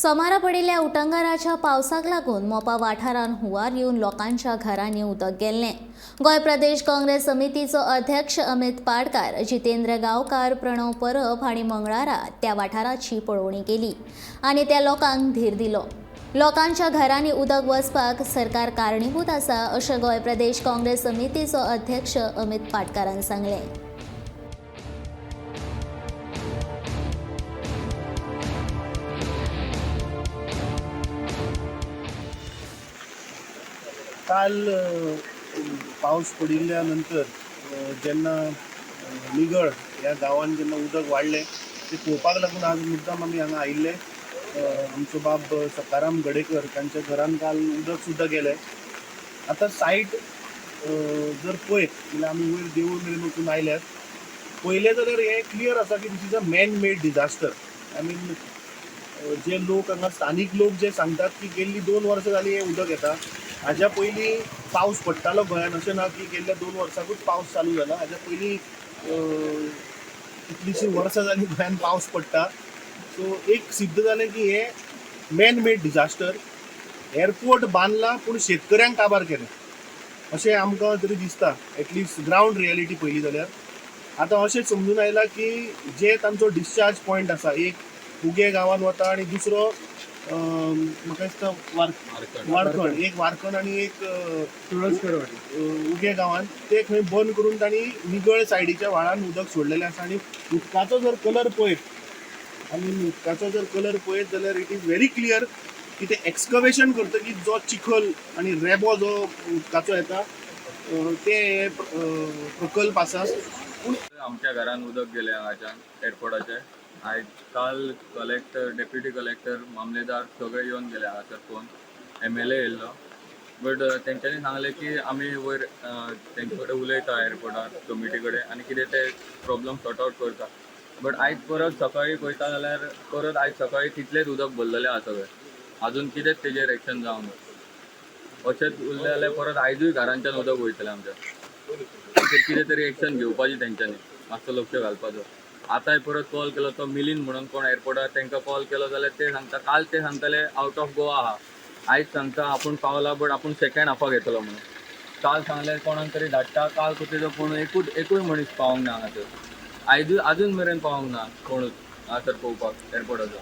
सोमारा पडिल्ल्या उटंगाराच्या पावसाक लागून मोपा वाठारांत हुंवार येवन लोकांच्या घरांनी उदक गेल्लें. गोंय प्रदेश काँग्रेस समितीचो अध्यक्ष अमित पाडकार, जितेंद्र गांवकार, प्रणव परब हांणी मंगळारा त्या वाठाराची पळोवणी केली आनी त्या लोकांक धीर दिलो. लोकांच्या घरांनी उदक वचपाक सरकार कारणीभूत आसा अशें गोंय प्रदेश काँग्रेस समितीचो अध्यक्ष अमित पाटकारान सांगलें. काल पावस पडिल्ल्या नंतर जेन्ना निगळ ह्या गांवान जेन्ना उदक वाडलें तें पळोवपाक लागून आज मुद्दाम आमी हांगा आयिल्ले. आमचो बाब सकाराम गडेकर तांच्या घरान काल उदक सुद्दां गेलें. आतां सायट जर पळयत जाल्यार आमी वयर देवूळ मेरेन वचून आयल्यात. पळयलें जाल्यार हें क्लियर आसा की this is a man made disaster. I mean जे लोक हांगा स्थानीक लोक जे सांगतात की गेल्ली 2 वर्सां जालीं हें उदक येता. हाज्या पयलीं पावस पडटालो गोंयान, अशें ना की गेल्ल्या 2 वर्सांकूच पावस चालू जाला. हाज्या पयलीं कितलींशीं वर्सां जालीं गोंयान पावस पडटा. सो एक सिद्ध जालें की हें मॅन मेड डिजास्टर. एअरपोर्ट बांदला पूण शेतकऱ्यांक काबार केलें अशें आमकां तरी दिसता, एटलिस्ट ग्रावंड रियलिटी पळयली जाल्यार. आतां अशें समजून आयलां की जे तांचो डिस्चार्ज पॉयंट आसा, एक उगे गांवान वता आनी दुसरो म्हाका दिसता वारखंड, एक वारखंड आनी एक उगे गांवान, ते खंय बंद करून तांणी निगळ सायडीच्या व्हाळान उदक सोडलेलें आसा. आनी उदकाचो जर कलर पळयत जाल्यार it is very clear की ते एक्सकवेशन करतकीच जो चिखल आनी रेबो जो उदकाचो येता ते प्रकल्प आसा. पूण आमच्या घरान उदक गेलें हांगाच्यान एअरपोर्टाचे. आयज काल कलेक्टर, डेप्युटी कलेक्टर, मामलेदार सगळे येवन गेले हांगासर, फोन MLA येयल्लो. बट तेंच्यांनी सांगलें की आमी वयर तेंचे कडेन उलयता एअरपोर्टार कमिटी कडेन आनी कितें ते प्रॉब्लम सॉर्ट आवट करता. बट आयज परत सकाळीं पळयता जाल्यार परत आयज सकाळीं तितलेंच उदक भरलेलें आसा सगळें. आजून कितेंच तेजेर एक्शन जावंक ना. अशेंच उरलें जाल्यार परत आयजूय घरांच्यान उदक वयतलें आमच्या. कितें तरी एक्शन घेवपाची तेंच्यांनी, मातसो लक्ष घालपाचो. आतांय परत कॉल केलो तो मिलीन म्हणून कोण एअरपोर्टार, तांकां कॉल केलो जाल्यार ते सांगता, काल ते सांगताले आवट ऑफ गोवा आहा, आयज सांगता आपूण पावला बट आपूण सेकेंड हाफाक येतलो म्हणून. काल सांगलें कोणाक तरी धाडटा, काल कुठे कोण एकूय मनीस पावोंक ना हांगासर. आयजूय आजून मेरेन पावोंक ना कोणूच हांगासर पळोवपाक एअरपोर्टाचो.